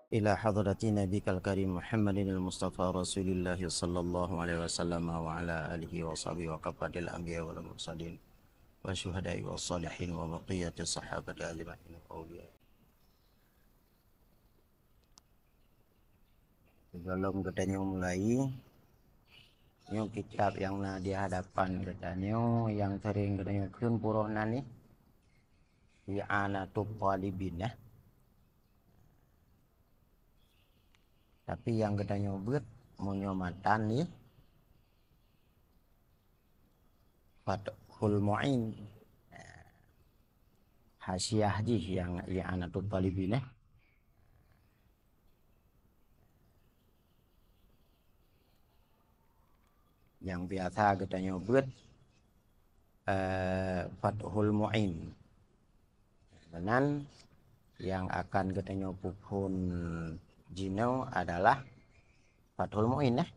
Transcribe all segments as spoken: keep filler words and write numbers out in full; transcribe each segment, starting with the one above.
Ila hadrati nabikal karim Muhammadinil Mustafa Rasulillah sallallahu alaihi wasallam wa ala alihi wa sahbihi wa kafatil anbiya wal mursalin wa syuhada'i wa salihin wa baqiyati sahabati ajma'in wa awliya. Sebelum geutanyoe mulai, nyoe kitab nyang na di hadapan geutanyoe, nyang sering geutanyoe kheun puroh nan nyoe, I'anatut Talibin, ya. Tapi nyang geutanyoe beuet, meunyoe matan nyoe, Fathul Mu'in. Hasyiah jih nyang I'anatut Talibin, eh. Nyang biasa geutanyoe beuet, eh, Fathul Mu'in. Meunan nyang akan geutanyoe peuphon jinoe adalah Fathul Mu'in, eh.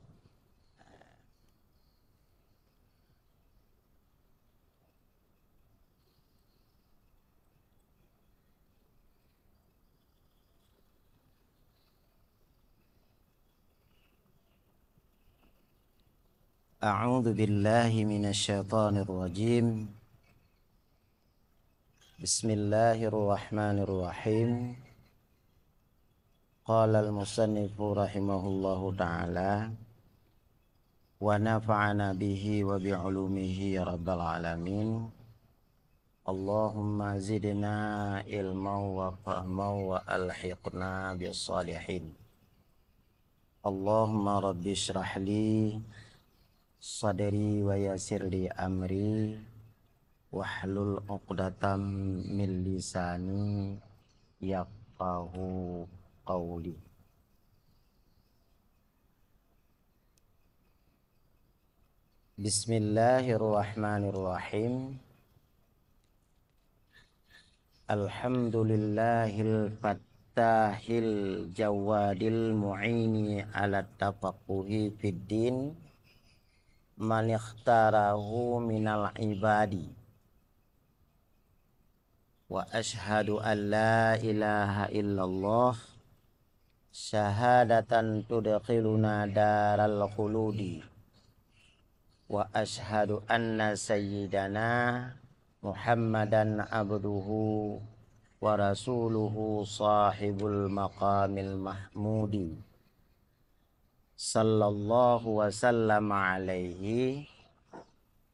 أعوذ بالله من الشيطان الرجيم. بسم الله الرحمن الرحيم. قال المصنف رحمه الله تعالى، ونفعنا به وبعلومه يا رب العالمين. اللهم زدنا علما وفهما وألحقنا بالصالحين. اللهم رب اشرح لي صدري ويسر لي أمري واحلل عقدة من لساني يفقهوا قولي. Bismillahirrahmanirrahim. Alhamdulillahil fattahil jawadil mu'ini ala tafaqquhi fid din man ikhtarahu minal ibadi. Wa asyhadu an la ilaha illallah syahadatan tudkhiluna daral khuludi. Wa asyhadu anna sayyidana Muhammadan abduhu wa rasuluhu sahibul maqamil mahmudi. Sallallahu wa sallam alaihi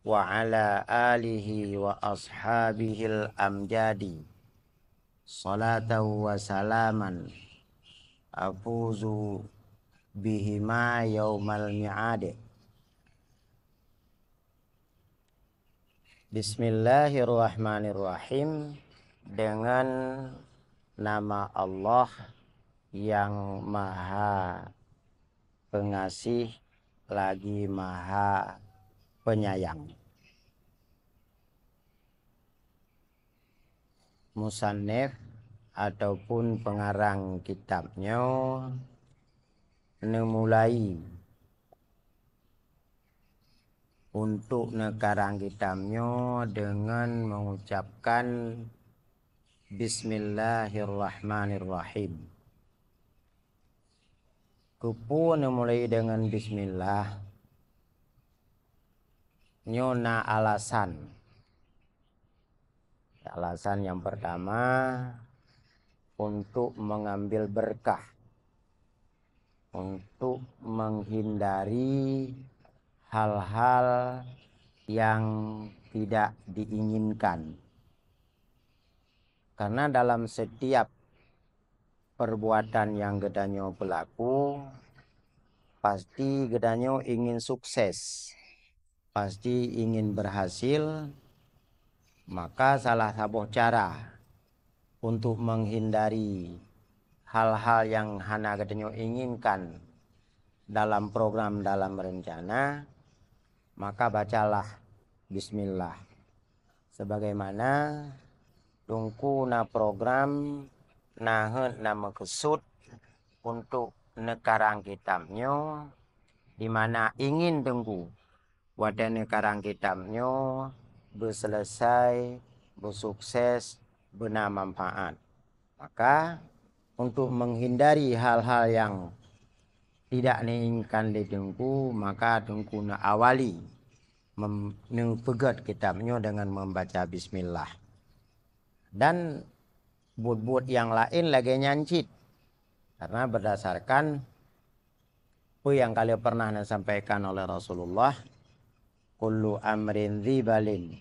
wa ala alihi wa ashabihil amjadi. Salatan wa salaman afuzu bihima yaumal mi'ad. Bismillahirrahmanirrahim. Dengan nama Allah yang Maha Pengasih lagi Maha Penyayang. Musannif ataupun pengarang kitab nyoe neumulai untuk neukarang kitab nyoe deungon mengucapkan Bismillahirrahmanirrahim. Keupeue neumulai deungon bismillah? Nyoe na alasan. Alasan nyang pertama, untuk mengambil berkah, untuk menghindari hal-hal yang tidak diinginkan. Karena dalam setiap perbuatan nyang geutanyoe peulaku, pasti geutanyoe ingin sukses, pasti ingin berhasil, maka salah saboh cara untuk menghindari hal-hal yang hana geutanyoe inginkan dalam program, dalam rencana, maka bacalah bismillah. Sebagaimana Teungku na program, na heuet, na meukeusut untuk neukarang kitab nyoe, di mana ingin Teungku watée neukarang kitab nyoe beuseuleusoe, beusukses, beuna manfaat. Maka, untuk menghindari hal-hal yang tidak diinginkan lé Teungku, maka Teungku neuawali mem-, neupeugét kitab nyoe dengan membaca bismillah. Dan buet-buet nyang laén lagée nyan cit. Karena berdasarkan peue nyang ka lheueh pernah neusampaikan oleh Rasulullah, "Kullu amrin dzi balin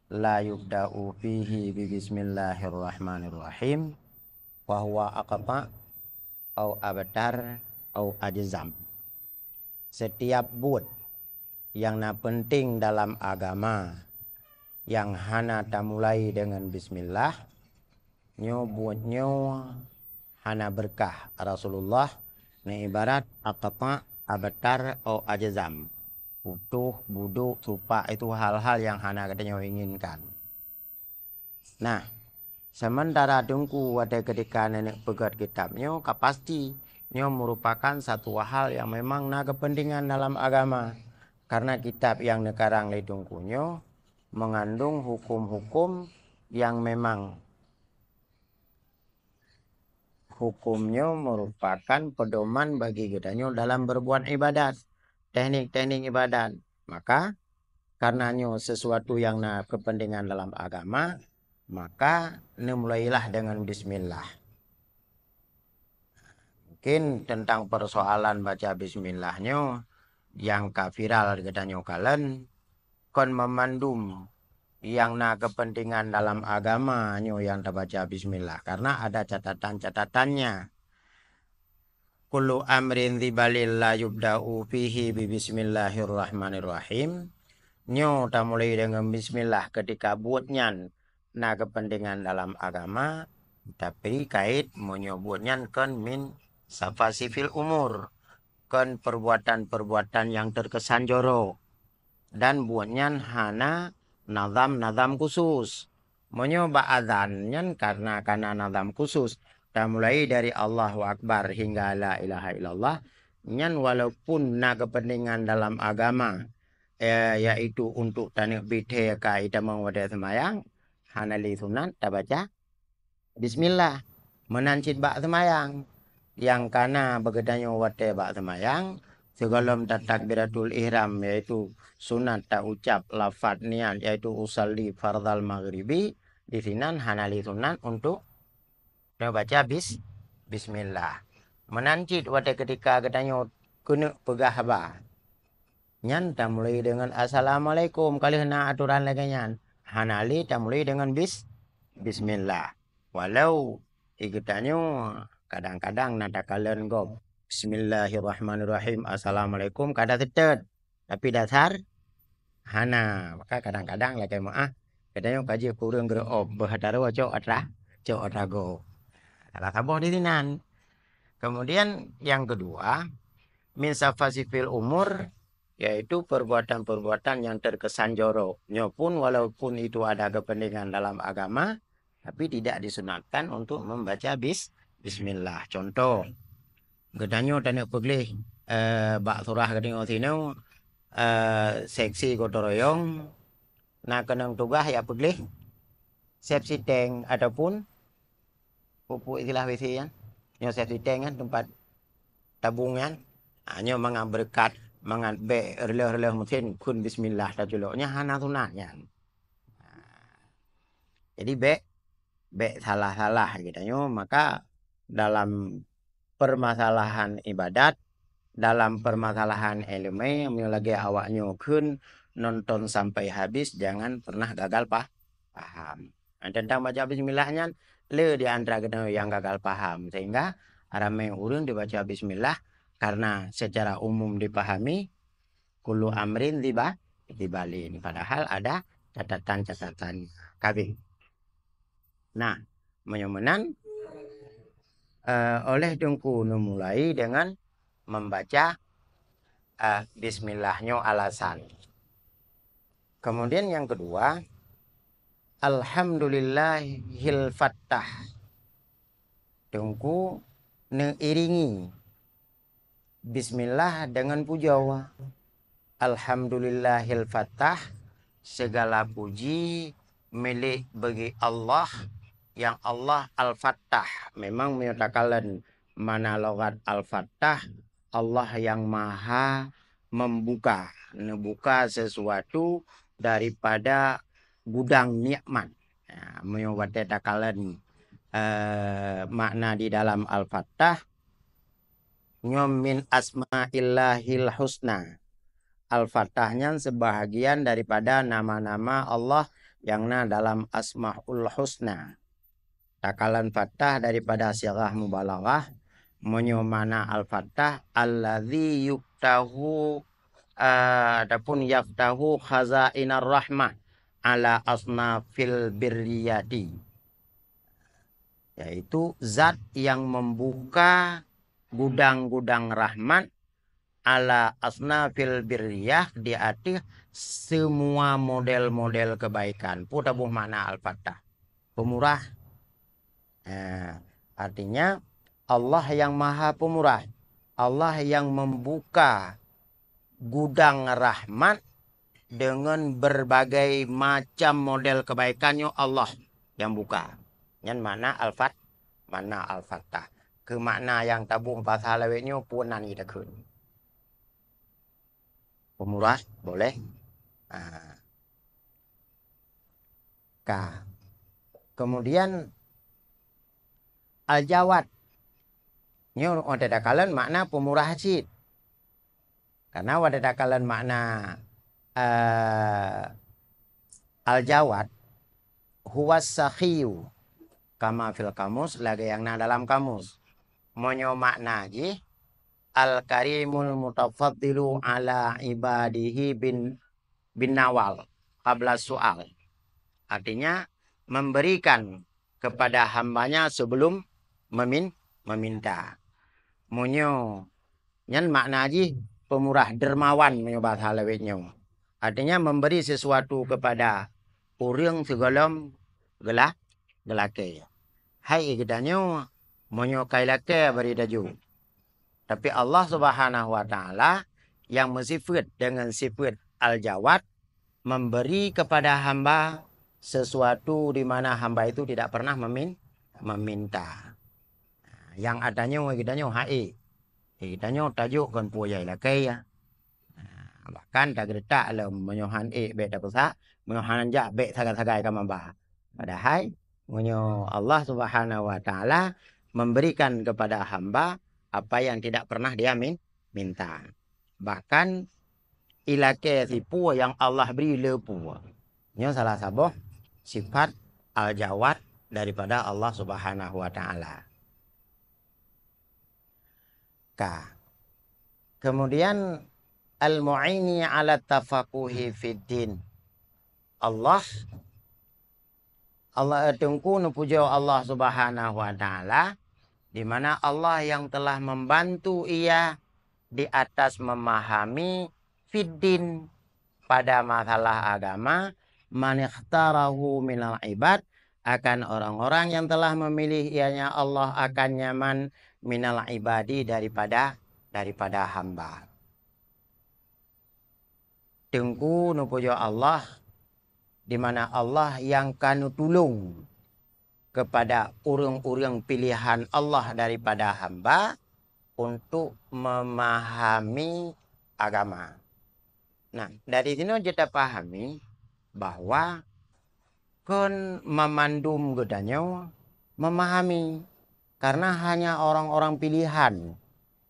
la yubda'u fihi bi bismillahirrahmanirrahim, fa huwa aqta' au abtar au ajzam." Setiap buet nyang na penting dalam agama nyang hana tamulai deungon bismillah, nyoe buet nyoe hana beurkah. Rasulullah neuibarat aqta', abtar, au ajzam. Putôh, budôk, supak, itu hal-hal nyang hana geutanyoe inginkan. Nah, sementara Teungku watée keutika neuneuk peugét kitab nyoe ka pasti nyoe meurupakan satu hal nyang memang na keupeuntengan dalam agama. Karena kitab nyang neukarang lé Teungku nyoe meungandong huköm-huköm nyang memang huköm nyoe meurupakan peudoman bagi geutanyoe dalam beurbuat iébadat, teknik-teknik iébadat. Maka, karena nyoe sesuatu nyang na keupeuntengan dalam agama, maka neumulailah deungon bismillah. Mungkin teuntang peusoalan baca bismillah nyoe nyang ka viral geutanyoe kalon, kon meumandum nyang na keupeuntengan dalam agama nyoe nyang tabaca bismillah, karena ada catatan-catatannya. "Kullu amrin dzi balin la yubda'u fihi bi bismillahirrahmanirrahim." Nyoe tamulai deungon bismillah keutika buet nyan na keupeuntengan dalam agama, tapi kait meunyoe buet nyan kon min safasifil umur, kon perbuatan-perbuatan nyang terkesan jorok, dan buet nyan hana nazam-nazam khusus. Meunyoe bak azan nyan karena kana nazam khusus, tamulai dari Allahu Akbar hingga la ilaha illallah, nyan walaupun na keupeuntengan dalam agama, eh, yaitu untuk taneuk bithée ka itamong watée seumayang, hana lé sunat tabaca bismillah. Meunan cit bak seumayang, nyang kana bak geutanyoe watée bak seumayang, sigohlom tatakbiratul ihram, yaitu sunat taucab lafaz niat, yaitu usalli fardhal maghribi, disinan hana lé sunat untuk tabaca bis-, bismillah. Meunan cit watée keutika geutanyoe keuneuk peugah haba, nyan tamulai deungon assalamualaikum, ka lheueh na atoran lagée nyan. Hana lé tamulai deungon bis-, bismillah. Walau di geutanyoe kadang-kadang na takalon gob, "Bismillahirrahmanirrahim, assalamualaikum," kada seutôt. Tapi dasar hana. Maka kadang-kadang lagée meuáh, geutanyoe ka jeuet keu ureuëng geureuob, beuh atra, cok atra, cok atra gob. Salah saboh di sinan. Kemudian yang kedua, min safasifil umur, yaitu perbuatan-perbuatan yang terkesan jorok. Nyoe pun walaupun itu ada kepentingan dalam agama, tapi tidak disunatkan untuk membaca bis-, bismillah. Contoh, geutanyoe taneuk peugleh, eh, bak surah geutanyoe sinoe, eh, seksi gotong royong, na keunong tugaih ya peugleh septic tank ataupun peue-peue istilah W C nyan. Nyoe septic tank kan tempat tabung nyan. Ha, nyoe mangat beureukat, mangat bék reuloh-reuloh meusén kheun bismillah taculok. Nyan hana sunat nyan. Ha. Jadi bék, bék salah-salah geutanyoe, maka dalam permasalahan ibadat, dalam permasalahan iéleumé, meunyoe lagée awak nyoe kheun nonton sampai habis, jangan pernah gagal pa-, paham. Nah, teuntang baca bismillah nyan, le di antara geutanyoe nyang gagal paham, sehingga ramé ureuëng dibaca bismillah karena secara umum dipahami, "Kullu amrin dzi ba-, dzi balin." Padahal ada catatan-catatan. Ka abéh. Nah, meunyoe meunan, eh, oleh Teungku neumulai dengan membaca, eh, bismillah nyoe alasan. Kemudian yang kedua, alhamdulillahil fattah. Teungku neuiringi bismillah dengan pujoe. Alhamdulillahil fattah, segala puji milék bagi Allah yang Allah Al-Fattah. Memang meunyoe takalon makna lughat Al-Fattah, Allah yang Maha Membuka, neubuka sesuatu daripada gudang nikmat. Nah, meunyoe watée takalon, eh, makna di dalam Al-Fattah, nyoe min asmaillahil husna. Al-Fattah nyan sebahagian daripada nama-nama Allah yang na dalam Asmaul Husna. Takalon Fattah daripada sighah mubalaghah, meunyoe makna Al-Fattah, allazi yuftahu, eh, ataupun yaftahu khazainar rahmah ala asnafil birriyati. Yaitu zat yang membuka gudang-gudang rahmat ala asnafil birriyah, di ateueh semua model-model kebaikan. Peue taboh makna Al-Fattah? Pemurah. Nah, artinya Allah yang Maha Pemurah. Allah yang membuka gudang rahmat dengan berbagai macam model kebaikan nyoe Allah yang buka. Nyan makna Al-Fat-, makna Al-Fattah. Keu makna nyang taboh basa lawét nyoe peue nan geutakheun? Pemurah, boleh. Ah. Ka. Kemudian Al-Jawad. Nyoe watée takalon makna pemurah cit. Karena watée takalon makna, eh, Al-Jawad, huwas sakhiyu, kama fil kamus, lagée nyang na dalam kamus. Meunyoe makna jih, al-karimul mutafaddilu ala ibadihi bin, bin nawal qabla su'al. Artinya, memberikan kepada hambanya sebelum memin-, meminta. Meunyoe nyan makna jih pemurah, dermawan meunyoe basa lawét nyoe. Artinya memberi sesuatu kepada ureuëng sigohlom geulah-, geulakée. Hai geutanyoe, meunyoe kai lakée bari tajok. Tapi Allah Subhanahu wa Taala yang meusifeuet dengan sifeuet Al-Jawad, memberi kepada hamba sesuatu di mana hamba itu tidak pernah memin-, meminta. Nyang atanyoe geutanyoe hai. Geutanyoe tajok kon peue jai lakée ya. Bahkan tageureutak lom meunyoe han ék bék tapeusak, meunyoe han jak bék sagai-sagai ka mamba. Padahai meunyoe Allah Subhanahu wa Taala memberikan kepada hamba apa yang tidak pernah dia min-, minta. Bahkan ilakée sipeue nyang Allah bri le peue. Nyoe salah saboh sifat Al-Jawad daripada Allah Subhanahu wa Taala. Ka. Kemudian Al-Mu'ini ala tafakuhi fid din. Allah, Allah, eh, Teungku neupujoe Allah Subhanahu wa Taala, di mana Allah yang telah membantu ia di atas memahami fid din, pada masalah agama, man ikhtarahu minal ibad, akan orang-orang yang telah memilih ianya Allah akan nyaman minal ibadi, daripada, daripada hamba. Teungku neupujoe Allah, di mana Allah yang ka neutulông kepada ureuëng-ureuëng pilihan Allah daripada hamba untuk memahami agama. Nah, dari sinoe jeuet tapahami bahwa kon mamandum geutanyoe memahami, karena hanya orang-orang pilihan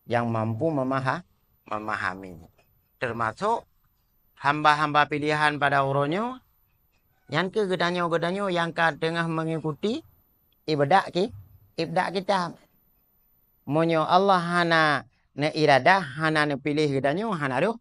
yang mampu memaha-, memahami. Termasuk hamba-hamba pilihan pada uroe nyoe, nyan keuh geutanyoe-geutanyoe nyang ka teungoh mengikuti ibdak ki-, ibdak kitab. Meunyoe Allah hana neuiradah, hana neupiléh geutanyoe, hana rhoh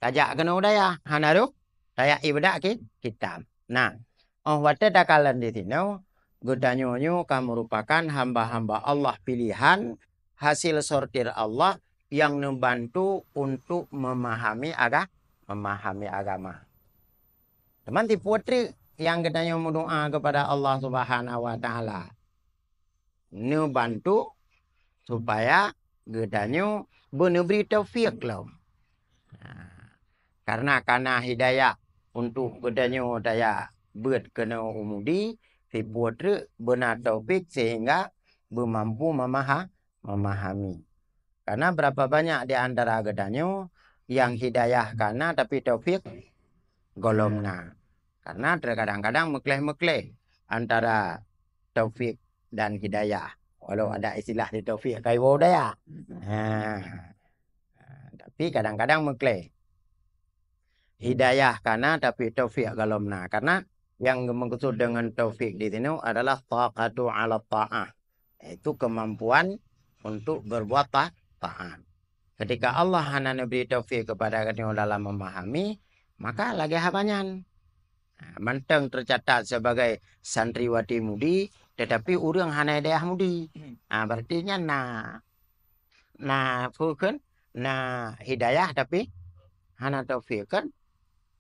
tajak keunoe u dayah, hana rhoh tajak ibdak ki-, kitab. Nah, óh watée takalon di sinoe, geutanyoe nyoe ka meurupakan hamba-hamba Allah pilihan, hasil sortir Allah nyang neubantu untuk memahami aga-, memahami agama. Teuma sipeue treuk nyang geutanyoe meudoá keupada Allah Subhanahu wa Taala, neubantu supaya geutanyoe beuneubri taufik lom. Nah, karena kana hidayah untuk geutanyoe tajak beuet keunoe u Mudi, sipeue treuk beuna taufik sehingga beumampu memaha-, memahami. Karena berapa banyak di antara geutanyoe yang hidayah kana tapi taufik gohlom na. Karena terkadang-kadang meukleh-meukleh antara taufik dan hidayah. Walau ada istilah di taufik kai woe daya. Ha. Tapi kadang-kadang meukleh. Hidayah kana tapi taufik gohlom na. Karena yang meukeusud dengan taufik di sinoe adalah taqatu ala ta'ah, yaitu kemampuan untuk berbuat ta-, taat. Ketika Allah hana neubri taufik kepada geutanyoe dalam memahami, maka lagée haba nyan. Ha, mantong teucatat sebagai santriwati mudi, tetapi ureuëng hana hidayah mudi. Ha, berarti nyan na, na peue kheun? Na hidayah tapi hana taufik kan?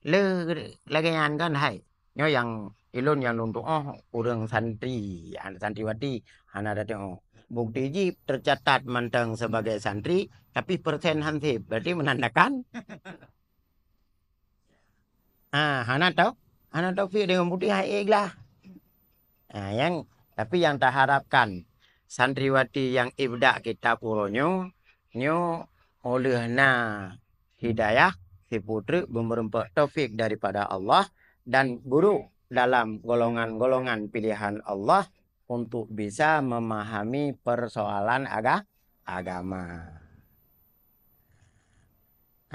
Le lagée nyan kan hai. Nyoe nyang ilôn nyang lôn tuoh ureuëng santri, an-, santriwati hana tatuoh. Bukti jih teucatat mantong sebagai santri, tapi persen hanseb. Berarti menandakan Ah, hana tau, hana taufik dengan bukti hai ikhlas. Ah, yang, tapi yang taharapkan santriwati yang ibda kitab uroe nyoe, nyoe oleh na hidayah, sipeue treuk beumeureumpok taufik daripada Allah dan buruk dalam golongan-golongan pilihan Allah untuk bisa memahami persoalan aga-, agama.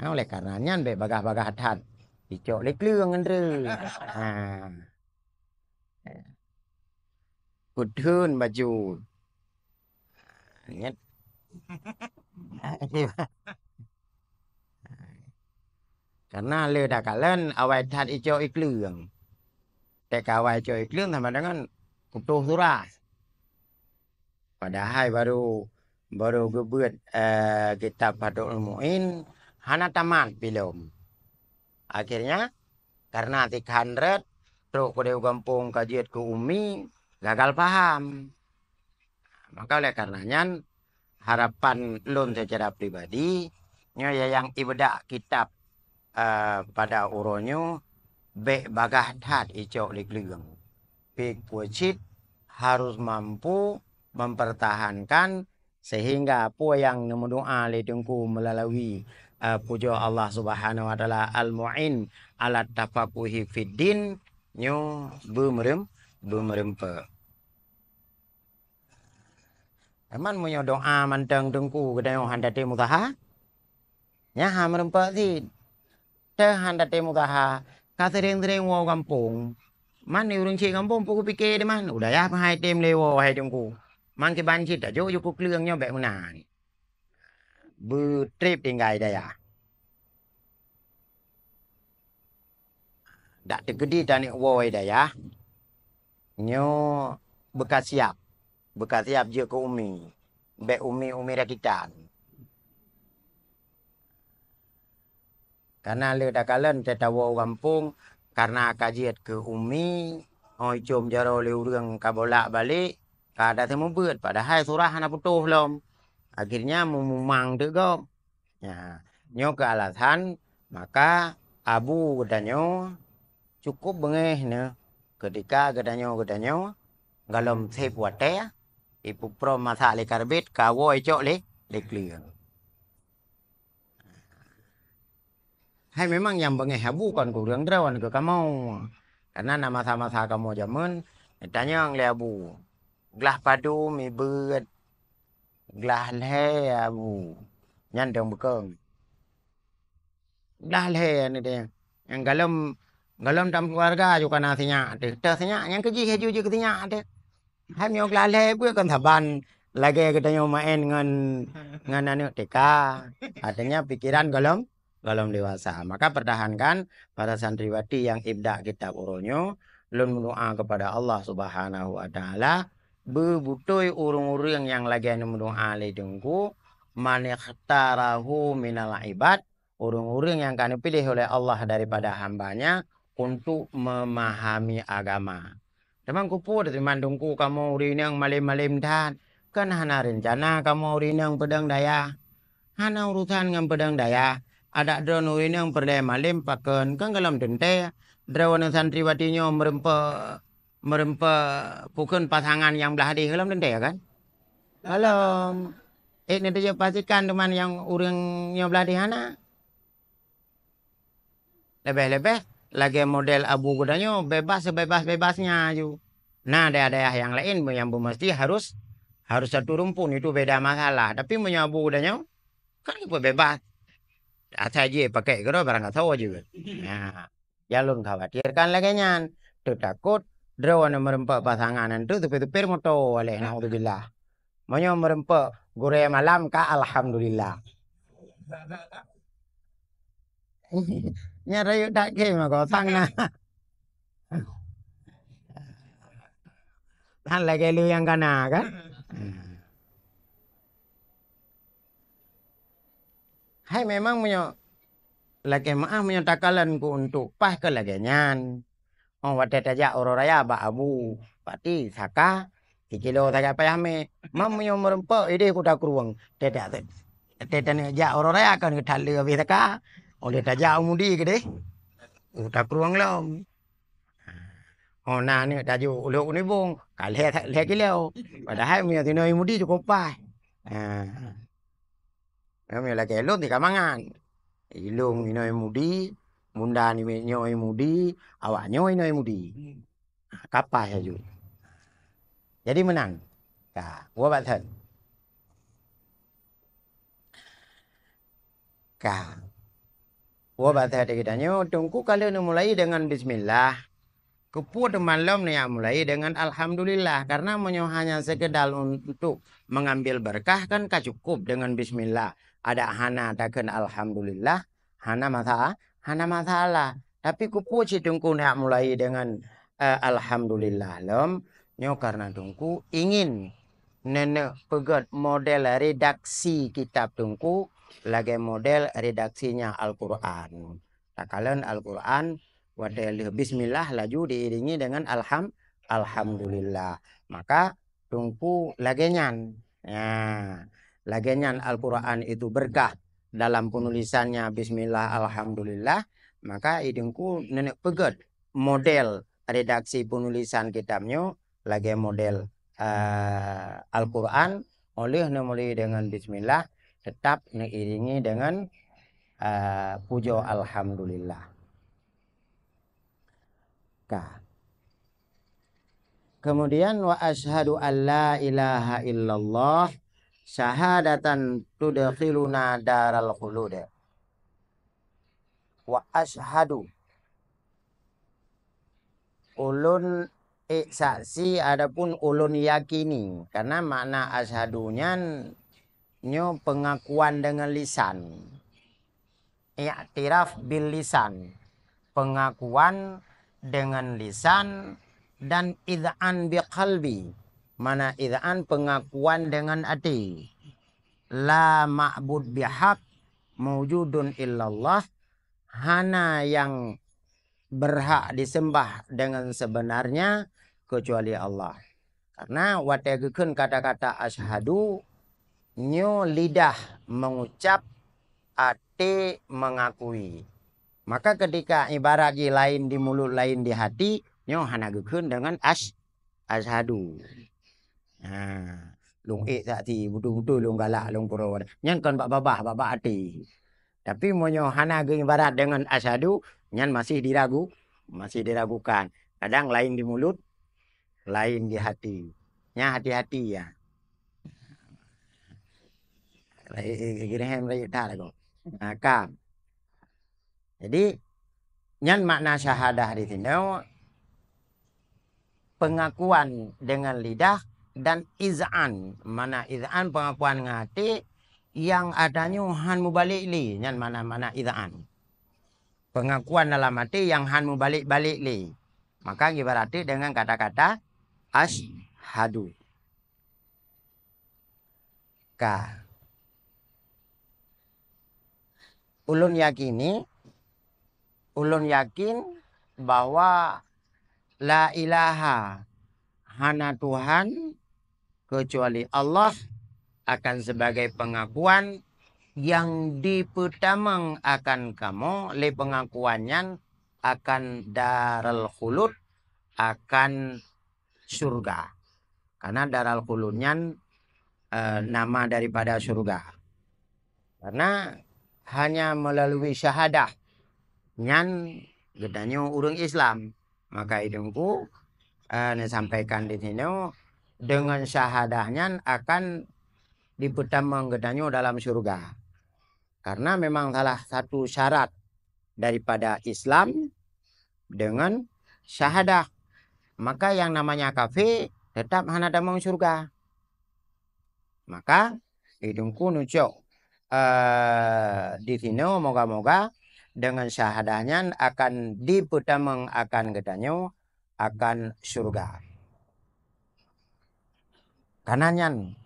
Ha, oleh karena nyan bék bagah-bagah that. Icok lé kleueng ngendre. Ha. Kudheun baju. Ingat. Karena le takalon awai that icok ikleueng. Teka awai icok ikleueng sama dengan putoh surah. Padahai baru, baru geubeuet, eh, kitab Fathul Muin hana tamat bilom. Akhirnya, karena tikhan rot, trok keudeh u gampông ka jeuet keu umi, gagal paham. Maka oleh karena nyan, harapan lôn secara pribadi, nyoe ya yang ibda kitab, eh, pada uroe nyoe, bék bagah that icok lé kleueng. Pih peue cit harus mampu mempertahankan sehingga peue nyang neumeudoa lé Teungku meulalu, eh, pujoe Allah Subhanahu wa Taala Al-Mu'in ala tafaquhi fid din nyoe beumeureuem-, beumeureumpok. Teuma meunyoe doa mantong Teungku geutanyoe han tatem useuha, nyan han meureumpok cit. Teuh han tatem useuha, ka seuréng-seuréng woe gampông. Man ureuëng cit gampông peue geupike di man, u dayah peuhai tem lé woe hai Teungku. Man kiban cit tajok ju keu kleueng nyoe bék meunan. Beutreb tinggai dayah. Dak teukeudi taneuk woe dayah, nyoe beukasiab, beukasiab jeuet keu umi, bék umi-umi rakitan. Karena le takalon teuh tawoe u gampông, karena ka jeuet keu umi, óh icom jaroe lé ureuëng ka bolak-balik, ka ada seumeubeuet, padahai surah hana putôh lom. Akhirnya meumumang teuk gob. Ya, nyoe keuh alasan maka abu geutanyoe cukup beungéh neuh keutika geutanyoe-geutanyoe golom sép watée ipeuprong masak lé karbit ka woe icok lé, lé kleueng. Hai memang nyang beungéh abu kon keu ureuëng droe, kon keu kamoe. Karena na masa-masa kamoe jameun, neutanyong lé abu, glah padum ibeuet, glah lhée abu. Nyan dong beukong. Glah lhée aneuk teuh. Nyang golom, golom tam keuluwarga ju kana sinyak teuh. Teuh sinyak nyang keujih aju jeuet keu sinyak teuh. Hai meunyoe glah lhée beuet kon saban lagée geutanyoe maén ngon, ngon aneuk T K. Artinya pikiran golom, golom dewasa. Maka pertahankan para santriwati yang ibda kitab uroe nyoe, lôn meudoa kepada Allah Subhanahu wa Taala, beubutôi ureuëng-ureuëng nyang lagée nyoe meudoa lé Teungku, "Man ikhtarahu minal ibad," ureuëng-ureuëng nyang ka neupiléh oleh Allah daripada hamba-Nya untuk memahami agama. Teuma keupeue teuma Teungku kamoe ureuëng inong malém-malém that, kan hana reuncana kamoe ureuëng inong peudong dayah. Hana urusan ngon peudong dayah, adak droeneuh ureuëng inong peureulée malém pakon, kan golom teuntée droeneuh santriwati nyoe meureumpok meureumpok pakon pasangan nyang blah deh lom teuntèe kan? Lom. Eh, neuteupeue pastikan teuma nyang ureueng nyoe blah deh hana. Leubeh-leubeh lagèe model abu geutanyoe bebas sebebas-bebasnya ju. Na dayah-dayah nyang laén nyang beumeusti harus, harus satu rumpun, itu beda masalah. Tapi meunyoe abu geutanyoe kan geupeu bebas. Asai jih pakai keudroe barang asoe jih. Nah, nyang lôn khawatirkan lagèe nyan. Teutakot droeneuh meureumpok pasangan nyan teuk supir-supir moto alèh, naudzubillah. Meunyoe meureumpok gurèe malam ka alhamdulillah. Nyan rayeuk that khem mako sang na. Tan lagèe lé nyang kana kan? Hai memang meunyoe lakèe meu'ah meunyoe takalon keu untuk paih keu lagèe nyan. Oh, watèe tajak uroe raya bak abu, pati saka sikilo sagai payah mè. Mam meunyoe meureumpok idéh kuta krueng, teutak teutak jak uroe raya kan geuthat lé abéh saka. Oleh tajak u Mudi keudéh, kuta krueng lom. Oh, na aneuk tajok ulok u Nibong, ka lhèe, lhèe kilo. Padahai meunyoe sinoe i Mudi cukop paih. Ha. Meunyoe lagèe lôn tika mangat. Ilôn inoe i Mudi, bunda nyoe i Mudi, awak nyoe inoe i Mudi. Ka paih laju. Jadi meunan. Ka, woe bak thon. Ka. Woe bak thon geutanyoe, Teungku ka lheueh neumulai deungon bismillah. Keupeue teuma lom neujak mulai deungon alhamdulillah, karena meunyoe hanya sekedar untuk mengambil berkah kan ka cukup deungon bismillah. Adak hana takheun alhamdulillah, hana masa-, hana masalah. Tapi keupeue cit Teungku neujak mulai deungon, eh, alhamdulillah lom? Nyoe karena Teungku ingin nenek peugét model redaksi kitab Teungku lagèe model redaksinya Al-Qur'an. Takalon Al-Qur'an, watèe lheueh bismillah laju diiringi deungon alham-, alhamdulillah. Maka Teungku lagèe nyan. Ya, lagèe nyan Al-Qur'an itu berkah dalam penulisannya bismillah alhamdulillah, maka i Teungku nenek peugét model redaksi penulisan kitab nyoe lagèe model, eh, Al-Qur'an, óh lheueh neumulai deungon bismillah, teutap neuiringi deungon, eh, pujoe alhamdulillah. Ka. Kemudian, "Wa asyhadu an la ilaha illallah syahadatan tudkhiluna daral khulud." Wa asyhadu. Ulôn ék saksi adapun ulôn yakini, karena makna asyhadu nyan nyoe pengakuan deungon lisan. I'tiraf bil lisan, pengakuan deungon lisan, dan iz'an bi qalbi, mana iz'an pengakuan deungon até. La ma'bud bihaq maujudun illallah, hana nyang berhak disembah dengan sebenarnya kecuali Allah. Karena watèe geukheun kata-kata asyhadu, nyoe lidah mengucap, até mengakui. Maka ketika ibarat jih laén di mulut, laén di hati, nyoe hana geukheun deungon asy-, asyhadu. Ha, lôn ék saksi, beutôi-beutôi lôn galak, lôn keureuh. Nyan kon bak babah, bak, bak até. Tapi meunyoe hana geuibarat deungon asyhadu, nyan masih diragu, masih diragukan. Kadang laén di mulut, laén di hati. Nyan hati-hati ya. Girhem rayeuk that lagoe. Ha, ka. Jadi, nyan makna syahadah di sinoe, pengakuan dengan lidah dan iz'an. Mana iz'an pengakuan ngon até nyang atanyoe han mubalek lé, nyan makna, makna iz'an. Pengakuan dalam até nyang han mubalek-balek lé. Maka ibarat dengan kata-kata asyhadu. Ka. Ulôn yakini, ulôn yakin bahwa la ilaha, hana Tuhan kecuali Allah, akan sebagai pengakuan nyang dipeutamong akan kamoe lé pengakuan nyan akan darul khulud, akan syurga. Karena Darul Khulud nyan, eh, nama daripada syurga. Karena hanya melalui syahadah nyan geutanyoe ureuëng Islam. Maka i Teungku, eh, neusampaikan di sinoe, dengan syahadah nyan akan dipeutamong geutanyoe dalam syurga. Karena memang salah satu syarat daripada Islam dengan syahadah. Maka yang namanya kafé tetap hana tamong syurga. Maka i Teungku neucok, eh, di sinoe moga-moga dengan syahadah nyan akan dipeutamong akan geutanyoe akan syurga. Karena nyan,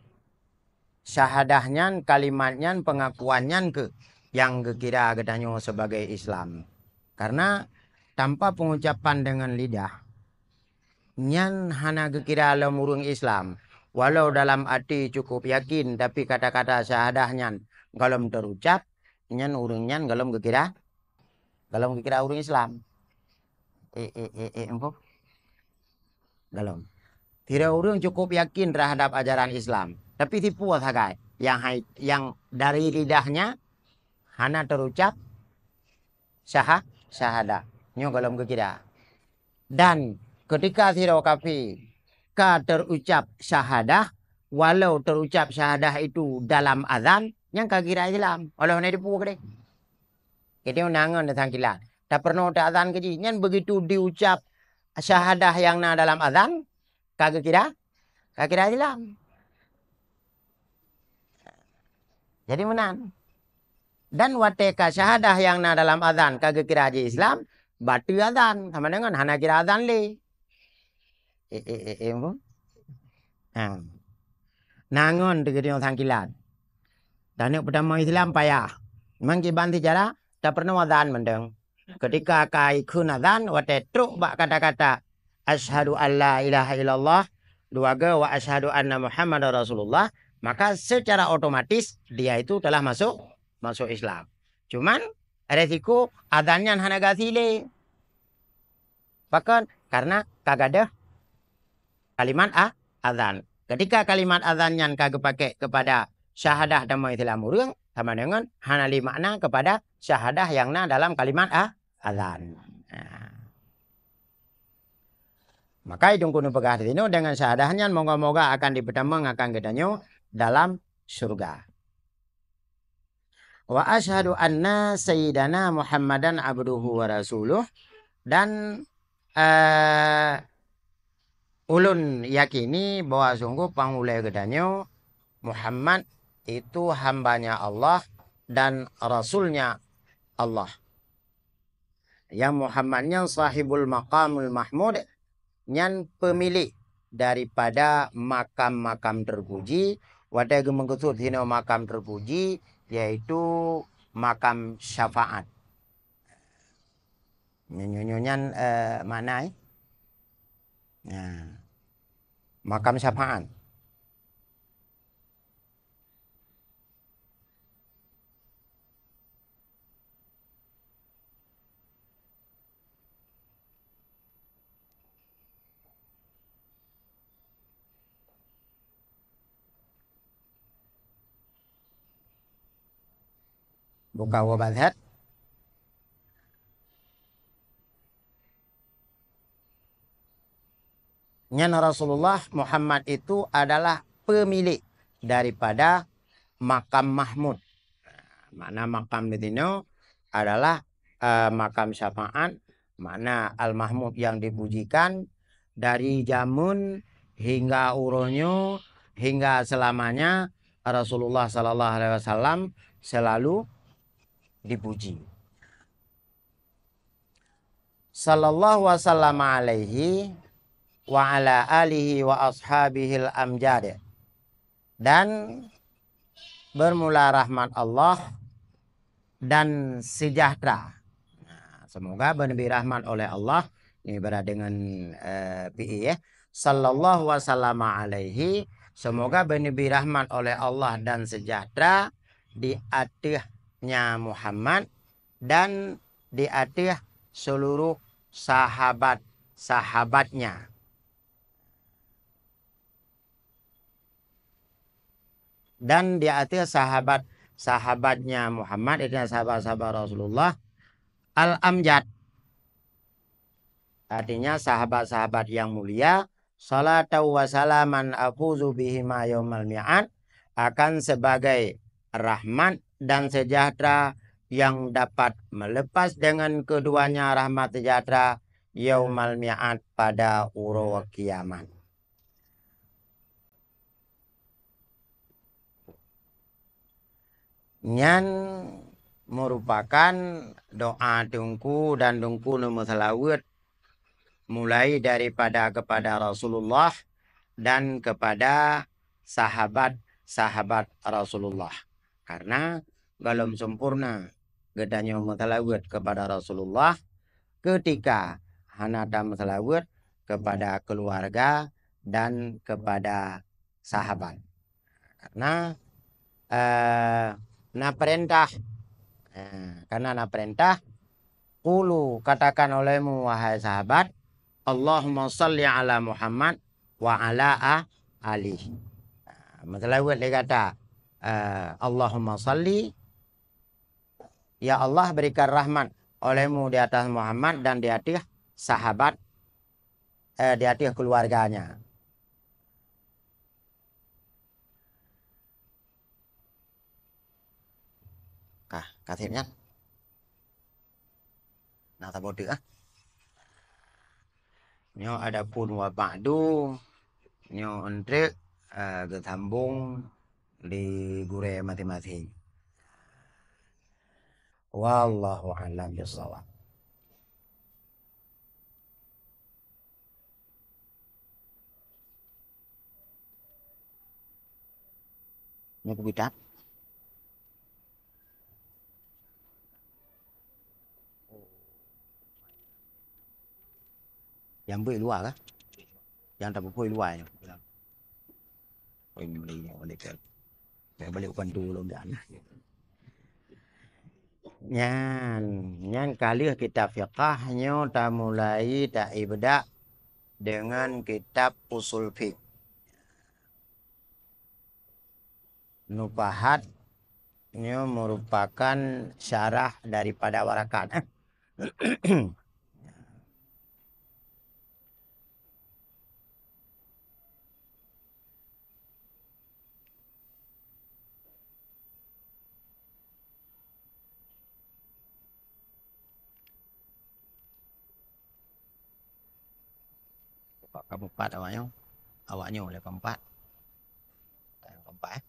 syahadah nyan, kalimat nyan, pengakuan nyan keuh nyang geukira geutanyoe sebagai Islam. Karena tanpa pengucapan dengan lidah, nyan hana geukira lom ureuëng Islam. Walau dalam até cukup yakin, tapi kata-kata syahadah nyan gohlom teurucap, nyan ureuëng nyan gohlom geukira, gohlom geukira ureuëng Islam. Eh, eh, eh, eh, empu? Gohlom. Sidroe ureuëng cukup yakin terhadap ajaran Islam, tapi tipu sagai. Yang hai, yang dari lidahnya hana teurucap syaha-, syahadah. Nyoe gohlom geukira. Dan ketika sidroe kafé ka teurucap syahadah, walau teurucap syahadah itu dalam azan, nyan ka geukira Islam. Walau hana tipu keudeh. Jadi, undangan datang kilat. Tapeurunoe teuazan keu jih. Nyan begitu diucap syahadah nyang na dalam azan, ka geukira, ka geukira Islam. Jadi meunan. Dan watée ka syahadah nyang na dalam azan ka geukira jih Islam, bateue azan, sama dengan hana kira azan lé. Eh, eh, eh, eh, empu? Ha. Nangon teugeuteueng sangkilan. Taneuk peutamong Islam payah. Memang kiban seujarah, tapeurunoe azan mantong. Ketika ka ikheun azan, watée trok bak kata-kata, "Asyhadu an la ilaha illallah," dua goe, "Wa asyhadu anna Muhammadar Rasulullah," maka secara otomatis dia itu telah masuk, masuk Islam. Cuman, resiko azan nyan hana gasi lé. Pakon? Karena ka gadôh kalimat a-, azan. Ketika kalimat azan nyan ka geupakék kepada syahadah tamong Islam ureuëng, sama dengan hana lé makna kepada syahadah nyang na dalam kalimat a-, azan. Nah. Maka i Teungku neupeugah di sinoe, dengan syahadah nyan moga-moga akan dipeutamong akan geutanyoe dalam syurga. "Wa asyhadu anna sayyidana Muhammadan abduhu wa rasuluh," dan, eh, ulôn yakini bahwa sungguh panghulée geutanyoe Muhammad itu hambanya Allah dan rasulnya Allah. Nyang Muhammad nyan sahibul maqamul mahmud, nyan peumilék daripada makam-makam teupuji. Watée geumeukeusut hinoe makam teupuji, yaitu makam syafaat. Nyoe, nyoe, nyoe nyan, eh, makna, eh? Nah, makam syafaat. Buka wabat that. Nyan Rasulullah Muhammad itu adalah pemilik daripada makam Mahmud. Makna makam di sinoe adalah, eh, makam syafaat, makna Al-Mahmud yang dipujikan dari jameun hingga uroe nyoe, hingga selamanya Rasulullah sallallahu alaihi wasallam selalu dipuji. Sallallahu wasallam alaihi wa ala alihi wa ashabihil amjad. Dan bermula rahmat Allah dan sejahtera. Nah, semoga beuneubri rahmat oleh Allah. Ini ibarat dengan, eh, P A, ya. Sallallahu wasallam alaihi, semoga beuneubri rahmat oleh Allah dan sejahtera di ateuhnya Muhammad dan di ateueh seluruh sahabat-sahabatnya. dan di ateueh sahabat-sahabatnya Muhammad, itu sahabat-sahabat Rasulullah, al-amjad. Artinya sahabat-sahabat yang mulia, salatan wa salaman afuzu bihima yaumal mi'ad, akan sebagai rahmat dan sejahtera yang dapat melepas dengan keduanya rahmat sejahtera yaumal mi'ad, pada uroe kiamat. Nyan merupakan doa teungku dan teungku neumeuseulaweuet, mulai daripada kepada Rasulullah dan kepada sahabat-sahabat Rasulullah. Karena gohlom sempurna geutanyoe meuseulaweuet kepada Rasulullah, keutika hana tameuseulaweuet kepada keuluwarga dan kepada sahabat. Karena, eh, na peurintah, eh, karena na peurintah, qulu, katakan olehmu, wahai sahabat, "Allahumma shalli ala Muhammad wa ala a-, alihi." Nah, meuseulaweuet lé gata, eh, "Allahumma shalli," ya Allah, berikan rahmat olehmu di atas Muhammad dan di ateueh sahabat, eh, di ateueh keuluwarganya. Kah, ka sép nyan. Nah, saboh teuk ah. Nyoe adapun wa ba'du, nyoe eunteuk, eh, geusambong di gurée maséng-maséng. Wallahu a'lam bishawab. Nyoe keubiet that. Nyang beuet luwa kah? Nyang tapeuphôi luwa nyoe. Oi, balik nyoe, balik ke. Saya balik bukan tu lom dah. Nyan, nyan ka lheueh kitab fiqah nyoe tamulai taibda deungon kitab usul fiqh. Nupahat nyoe merupakan syarah daripada Warakat. Ka meupat awak nyoe. Awak nyoe lé keempat. Yang keempat, eh.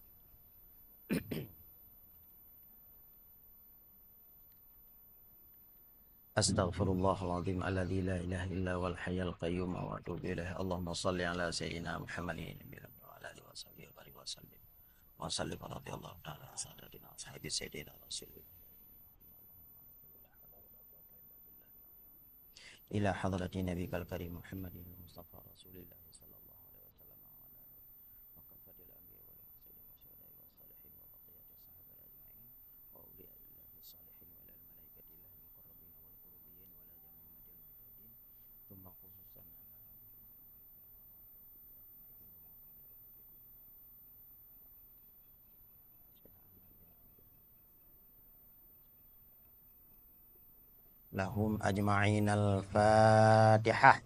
Astaghfirullahaladzim alladzi la ilaha illa huwal hayyul qayyum wa atubu ilaih. Allahumma shalli ala sayyidina Muhammadin wa ala alihi wa sahbihi wa barik wa sallim. Wa sallim radhiyallahu ta'ala an sadatina wa sahabi sayyidina Rasulillah. Ila hadratin nabiyikal karim Muhammadin Mustafa Rasulillah sallallahu alaihi wasallam wa ala alihi wa kafatil anbiya wal mursalin wa syuhada'i was salihin wa baqiyatis sahabati ajma'in wa awliyaillahi salihin wa ilal malaikatillahi muqarrabin wal qurubiyyin wa ala jami'i madhil mujahidin, thumma khususan ala lahum ajma'in. Al-Fatihah.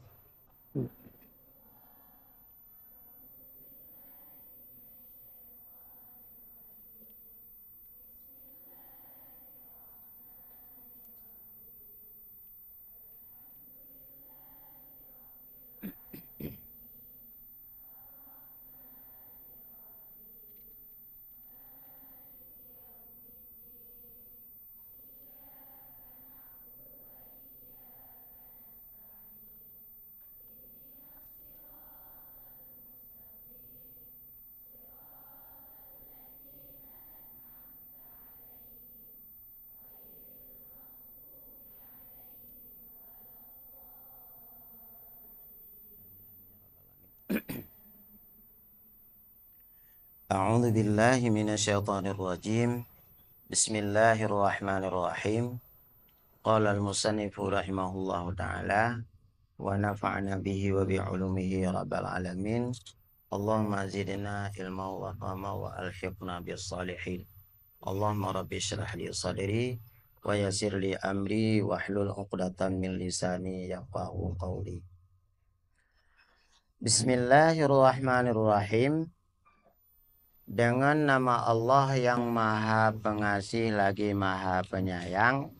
A'udzu billahi minasy syaithanir rajim. Bismillahirrahmanirrahim. Qala al-musannifu rahimahullahu ta'ala, wa nafa'na bihi wa bi ulumihi ya rabbal alamin. Allahumma zidna ilma wa fahma wa alhiqna bis salihin. Allahumma rabbi syrah li sadri wa yassir li amri wahlul uqdatan min lisani yafqahu qawli. Bismillahirrahmanirrahim. Dengan nama Allah yang Maha Pengasih lagi Maha Penyayang.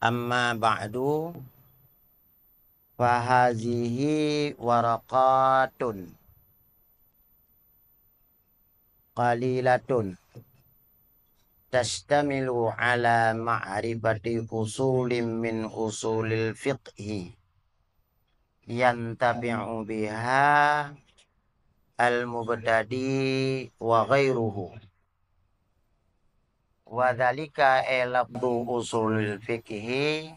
Amma ba'du, fahazihi waraqatun qalilatun tashtamilu ala ma'rifati usulin min usulil fiqhi yantafi'u biha al-mubtadi wa ghairuhu. Wa dzalika, ay lafdhu usulil fiqhi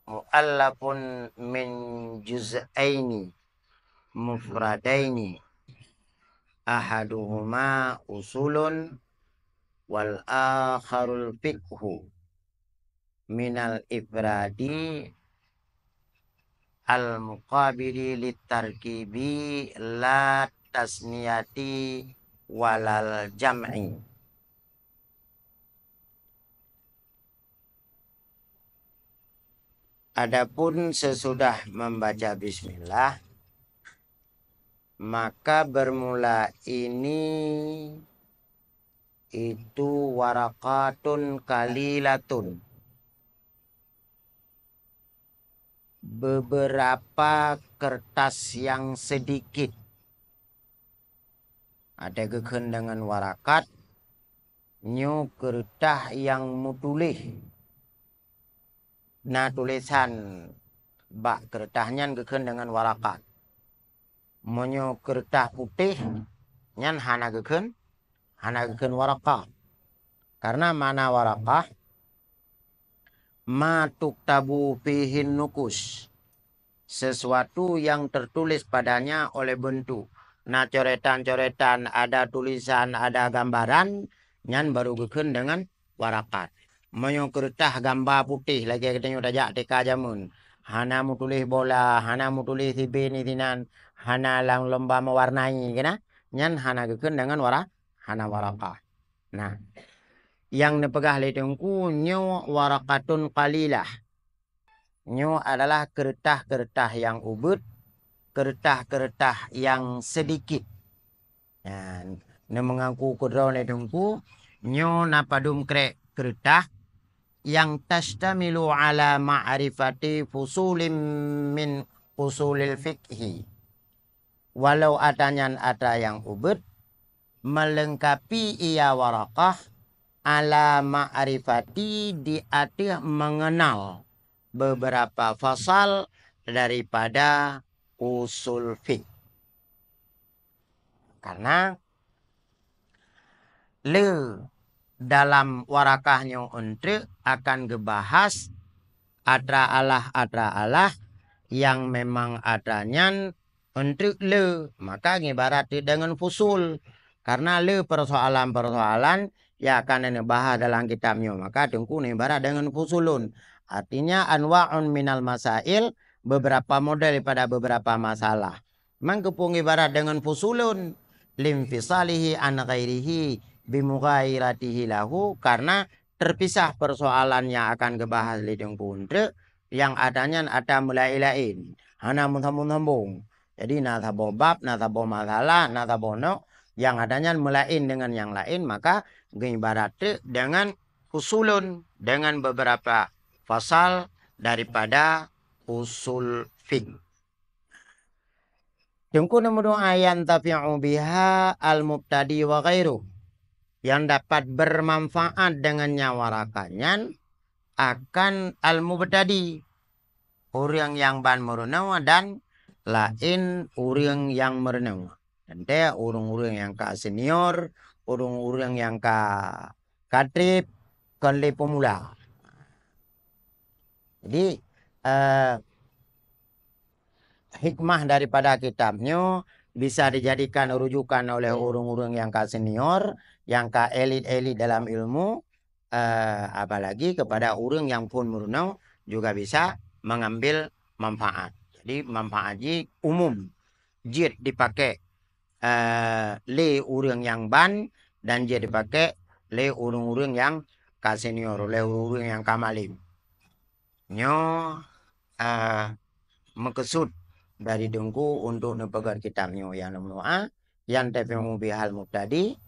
muallafun min juz'aini mufradaini, ahaduhuma usulun wal akharul fiqhu, minal ifradi al muqabili litarkibi la tasniyati walal jam'i. Adapun sesudah membaca bismillah, maka bermula ini itu waraqatun qalilatun, beberapa kertas yang sedikit. Ada geukheun dengan warakat, nyoe keureutah nyang meutuléh. Na tulésan bak keureutah nyan geukheun dengan warakat. Meunyoe keureutah putéh, nyan hana geukheun, hana geukheun warakah. Karena makna warakah, ma tuktabu fihin nukus, sesuatu yang tertulis padanya oleh bentuk. Na coretan-coretan, ada tulisan, ada gambaran, nyan baru geukheun dengan warakat. Meunyoe keureutah gamba putéh lagée geutanyoe tajak T K jameun, hana meutuléh bola, hana meutuléh sibe nisinan, hana lam lomba meuwarnai keunan, nyan hana geukheun dengan wara-, hana warakah. Nah, nyang neupeugah lé Teungku nyoe waraqatun qalilah. Nyoe adalah keureutah-keureutah nyang ubit, keureutah-keureutah nyang seudikit. Nyan, neumeungaku keudroe lé Teungku, nyoe na padum krek keureutah nyang tashtamilu ala ma'rifati fusulin min usulil fiqhi. Walau atra nyan atra nyang ubit, meuleungkapi ia waraqah ala ma'rifati di ateueh mengenal beberapa fasal daripada usul fiqh. Karena le dalam warakah nyoe eunteuk akan geubahas atra alah-atra alah nyang memang atra nyan eunteuk le, maka ngibarat teuk deungon fusul. Karena le persoalan-persoalan nyang akan neubahas dalam kitab nyoe, maka Teungku neuibarat deungon fusulun. Artinya, anwa'un minal masail, beberapa model pada beberapa masalah. Man keupeue ngibarat deungon fusulun, linfisalihi an ghairihi bimughayiratihi lahu, karena terpisah persoalan nyang akan geubahas lé Teungku eunteuk, nyang atra nyan atra meulaén-laén, hana meusambong-sambong. Jadi na saboh bab, na saboh masalah, na saboh nok, nyang atra nyan meulaén deungon nyang laén, maka geuibarat teuk deungon fusulun, deungon beberapa fasal daripada usul fiqh. Teungku neumeudoá, yantafi'u biha al-mubtadi wa ghairuh, nyang dapat bermanfaat deungon nyang warakat nyan akan al-mubtadi, ureuëng nyang ban meurunoe dan laén ureuëng nyang meurunoe. Teuntée ureuëng-ureuëng nyang ka senior, ureuëng-ureuëng nyang ka, ka trép, kon lé peumula. Jadi, eh, hikmah daripada kitab nyoe bisa dijadikan rujukan oleh ureuëng-ureuëng nyang ka senior, nyang ka elit-elit dalam ilmu, eh, apalagi kepada ureuëng nyang phon meurunoe juga bisa mengambil manfaat. Jadi manfaat jih umum, jeuet dipakai, eh, lé ureuëng nyang ban dan jeuet dipakai lé ureuëng-ureuëng nyang ka senior, lé ureuëng-ureuëng nyang ka malem. Nyoe, eh, meukeusut dari Teungku untuk neupeugah kitab nyoe, ya, nyoe, ah, yantafi'u bihal mubtadi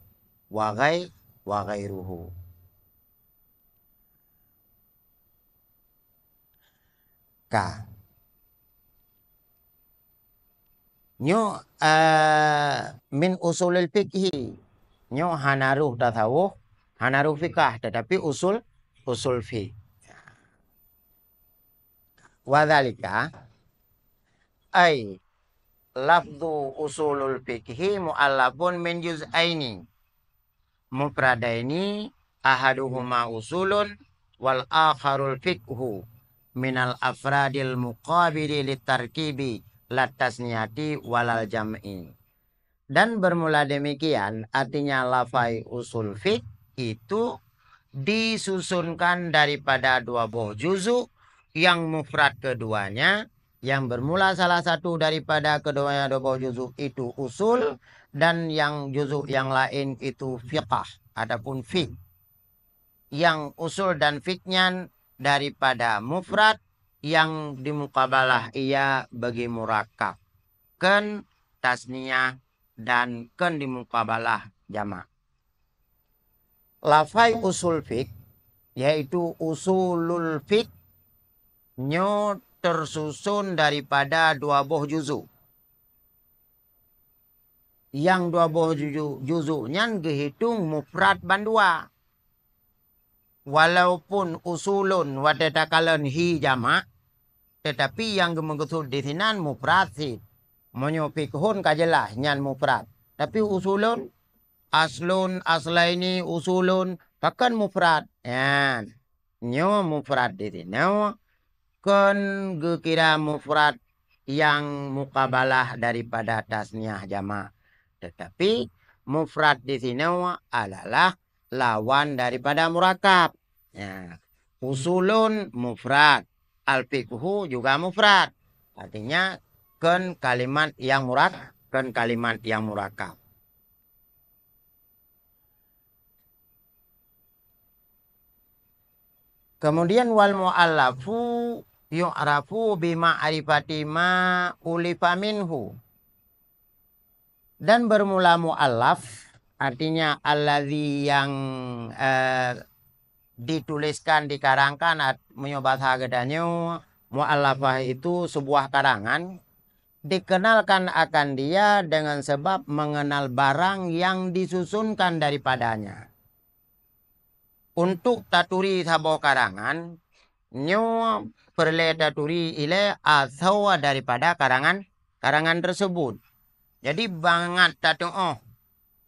wa ghai-, wa ghairuhu. Ka. Nyoe, eh, min usulil fikhi. Nyoe hana roh tasawuf, hana roh fikah, tetapi usul, usul fik. Wa dzalika, ai lafdhu usulul fikhi muallafun min juz'aini mufradaini, ahaduhuma usulun wal akharul fikhu, minal afradil muqabili litarkibi, la tasniyati walal jam'i. Dan bermula demikian, artinya lafai usul fik itu disusunkan daripada dua boh juzuk yang mufrad keduanya, yang bermula salah satu daripada keduanya dua boh juzuk itu usul, dan yang juzuk yang lain itu fiqah ataupun fik. Yang usul dan fik nyan daripada mufrad yang dimukabalah ia bagi murakab, kon tasniyah dan kon dimukabalah jamak. Lafai usul fik, yaitu usulul fik, nyoe tersusun daripada dua boh juzuk. Nyang dua boh juzu-, juzuk nyan geuhitong mufrad bandua. Walaupun usulun watée takalon hi jamak, teutapi nyang geumeukeusut disinan mufrad cit. Meunyoe fiqhun ka jeulaih nyan mufrad, tapi usulun, aslun, aslaini, usulun, pakon mufrad. Nyan, nyoe mufrad disinoe kon geukira mufrad nyang mukabalah daripada tasniah jamak, teutapi mufrad disinoe adalah lawan daripada murakab. Ya. Usulun mufrad, al-fiqhu juga mufrad. Artinya, kon kalimat nyang murak-, kon kalimat nyang murakab. Kemudian, wal mu'allafu yu'rafu bi ma'rifati ma ulifa minhu. Dan bermula mu'allaf, artinya allazi yang, eh, dituliskan, dikarangkan, at-, meunyoe basa geutanyoe, mu'allafah itu sebuah karangan, dikenalkan akan dia dengan sebab mengenal barang yang disusunkan daripadanya. Untuk taturi saboh karangan, nyoe peureulée taturi ilée asoe daripada karangan, karangan tersebut. Jadi, bangat tatuoh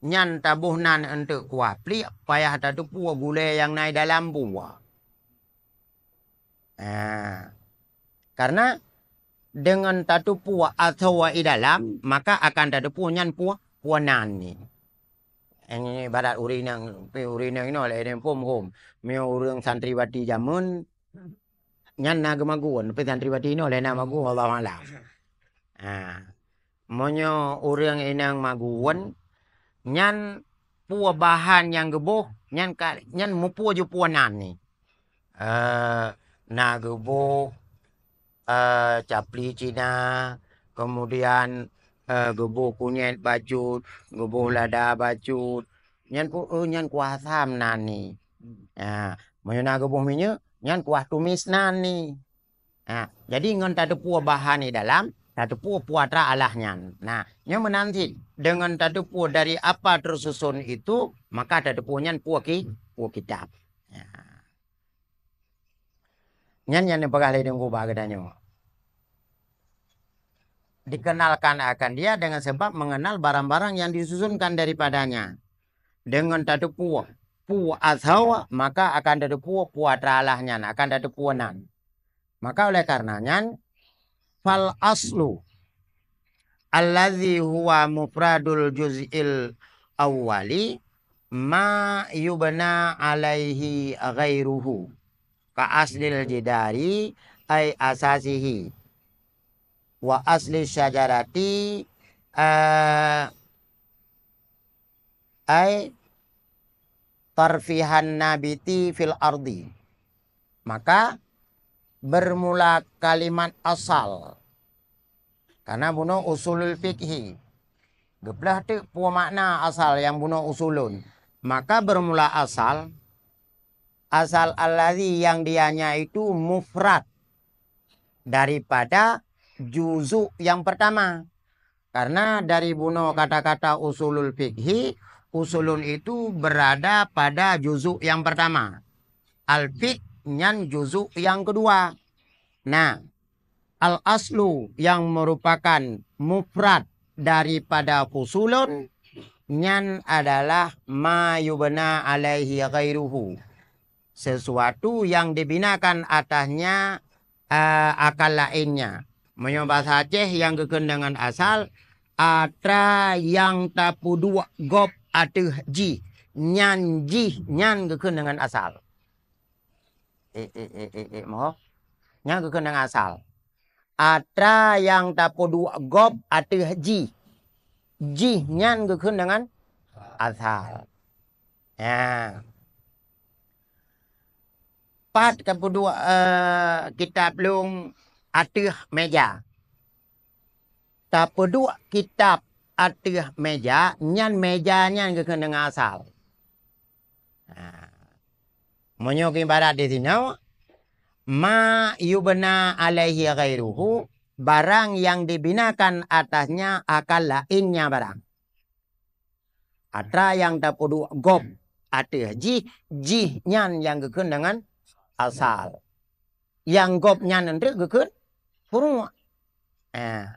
nyan taboh nan eunteuk kuah pliek, payah tateupeue gulée nyang na i dalam buah. Nah, karena deungon tateupeue asoe i dalam, maka akan tateupeue nyan peue, peue nan ni. Ini ibarat ureuëng inong, ureuëng inong inoe lé inong phom-phom. Meunyoe ureuëng santriwati jameun, nyan na geumagun, tapi santriwati inoe lé na magun, wallahu a'lam. Ha. Meunyoe ureuëng inong magun, nyan peue bahan nyang geuboh, nyan ka, nyan mupeue ju peue nan ni. Eh, na geuboh, eh, capli Cina, kemudian, eh, geuboh kunyét bacut, geuboh lada bacut. Nyan ku-, eh, nyan kuah asam nan ni. Ya, meunyoe na geuboh minyeuk, nyan kuah tumis nan ni. Ha, jadi ngon tateupeue bahan di dalam, tateupeue peue atra alah nyan. Nah, nyoe meunan cit, deungon tateupeue dari apa tersusun itu, maka tateupeue nyan peue ki-, peue kitab. Ya. Nyan nyang neupeugah lé Teungku bak geutanyoe. Dikenalkan akan dia dengan sebab mengenal barang-barang yang disusunkan daripadanya. Deungon tateupeue peue asoe, maka akan tateupeue peue atra alah nyan, akan tateupeue nan. Maka oleh karena nyan, fal aslu allazi huwa mufradul juz'il awwali ma yubna alaihi ghairuhu, ka aslil jidari ay asasihi. Wa asli syajarati, eh, ai tarfihan nabiti fil ardi. Maka bermula kalimat asal. Karena bunoe usulul fikhi. Geuplah teuk peue makna asal nyang bunoe usulun. Maka bermula asal, asal allazi yang dianya itu mufrad daripada juzuk yang pertama. Karena dari bunoe kata-kata usulul fikhi, usulun itu berada pada juzuk yang pertama. Al-fiqh nyan juzuk yang kedua. Nah, al-aslu yang merupakan mufrad daripada fusulun nyan adalah ma yubna alaihi ghairuhu. Sesuatu yang dibinakan atasnya, eh, akan lainnya. Meunyoe basa Aceh nyang geukheun deungon asal, atra nyang tapeuduek gob ateueh jih, nyan jih nyan geukheun deungon asal. Eh, eh, eh, eh, eh, moh. Nyan geukheun deungon asal. Atra nyang tapeuduek gob ateueh jih, jih nyan geukheun deungon asal. Ya. Pat tapeuduek, eh, kitab lôn ateueh meja. Tapeuduek kitab ateueh meja, nyan meja nyan geukheun deungon asal. Ha. Meunyoe ibarat di sinoe, ma yubna alaihi ghairuhu, barang yang dibinakan atasnya akan lainnya barang. Atra nyang tapeuduek gob ateueh jih, jih nyan nyang geukheun deungon asal. Nyang gob nyan eunteuk geukheun furuek. Eh.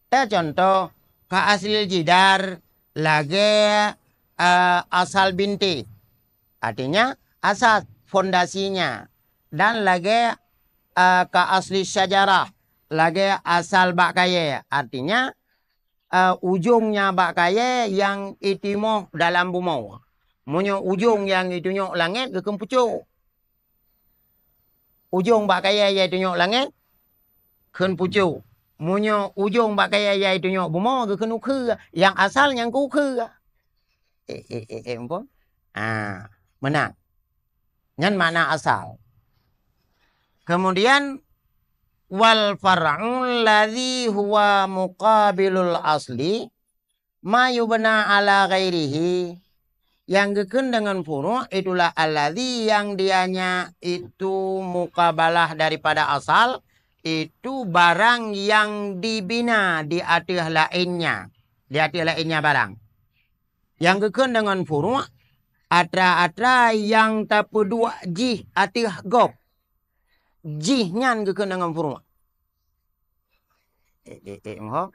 Ta contoh, ka aslil jidar lagée, eh, asal binti. Artinya, asas fondasinya. Dan lagée, eh, ka asli syajarah, lagée asal bak kayée. Artinya, eh, ujongnya bak kayée nyang itimoh dalam bumoe. Meunyoe ujong nyang itunyok langét geukheun pucok. Ujong bak kayée nyang itunyok langét kheun pucok. Meunyoe ujong bak kayée nyang itunyok bumoe geukheun ukheue, nyang asal nyang keu ukheue. Eh, eh, eh, eh, muphom? Ah, meunan. Nyan makna asal. Kemudian, wal far'ul ladzi huwa muqabilul asli, ma yubna ala ghairihi. Nyang geukheun deungon furuek itulah alladzi yang dianya itu mukabalah daripada asal, itu barang yang dibina di ateueh lainnya, di ateueh lainnya barang. Nyang geukheun deungon furuek, atra-atra nyang tapeuduek jih ateueh gob. Jih nyan geukheun deungon furuek. Eh, eh, eh, moh.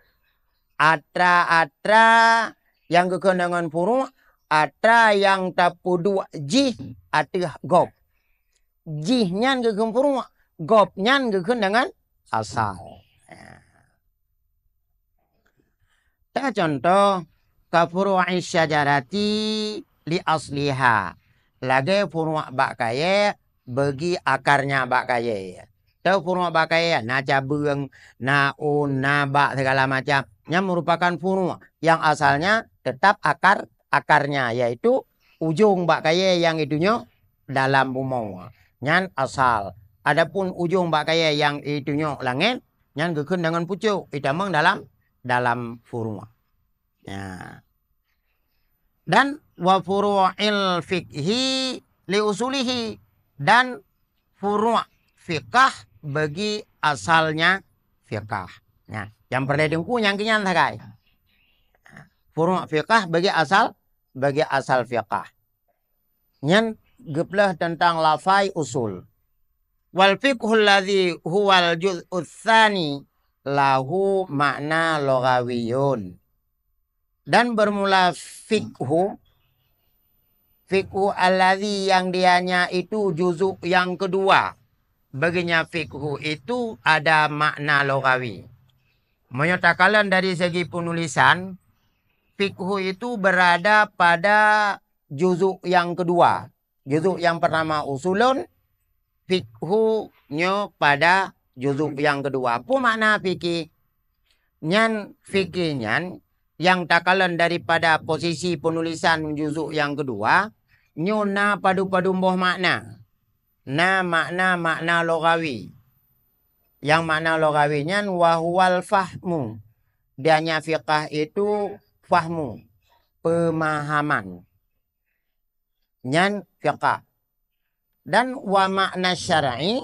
Atra-atra nyang geukheun deungon furuek, atra nyang tapeuduek jih ateueh gob. Jih nyan geukheun furuek, gob nyan geukheun deungon asal. Ta contoh, ka furu'i syajarati li asliha. Lagée furuek bak kayée bagi akarnya bak kayée. Teu furuek bak kayée na cabeueng, na ôn, na bak, segala macam. Nyan merupakan furuek yang asalnya tetap akar, akarnya, yaitu ujong bak kayée nyang itunyok dalam bumoe. Nyan asal. Adapun ujong bak kayée nyang itunyok langét, nyan geukheun deungon pucok, itamong dalam, dalam furuek. Ya. Dan wa furu'il fiqhi li usulihi. Dan furuek fiqah bagi asalnya fiqah. Ya, nyang peureulée teungku nyang keu nyan sagai. Furuek fiqah bagi asal, bagi asal fiqah. Nyan geupeuleueh teuntang lafai usul. Wal fiqhul ladzi huwal juz'us tsani lahu makna lughawiyun. Dan bermula fiqhu, fiqhu alladzi yang dianya itu juzuk yang kedua. Baginya fiqhu itu ada makna lughawi. Meunyoe takalon dari segi penulisan, fiqhu itu berada pada juzuk yang kedua. Juzuk yang pertama usulun, fiqhu nyoe pada juzuk nyang keudua. Peue makna fikih? Nyan fikih nyan nyang takalon daripada posisi penulisan juzuk nyang keudua, nyoe na padub-padub boh makna. Na makna-makna lughawi. Nyang makna lughawi nyan wa huwal fahmu. Dianya fiqah itu fahmu, pemahaman. Nyan fiqah. Dan wa makna syar'i,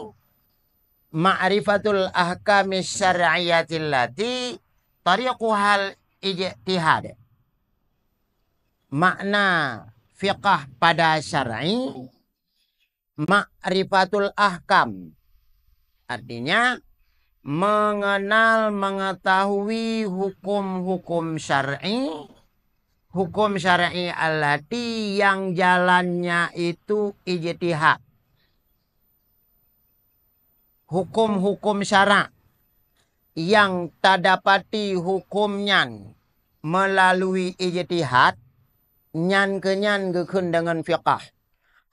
ma'rifatul ahkami syar'iyyati allati tariquhal ijtihad. Makna fiqah pada syar'i, ma'rifatul ahkam. Artinya, mengenal, mengetahui hukum-hukum syar'i, hukum syar'i allati yang jalannya itu ijtihad. Hukum-hukum syarak yang tadapati hukum nyan melalui ijtihad, nyan keuh nyan geukheun deungon fiqah.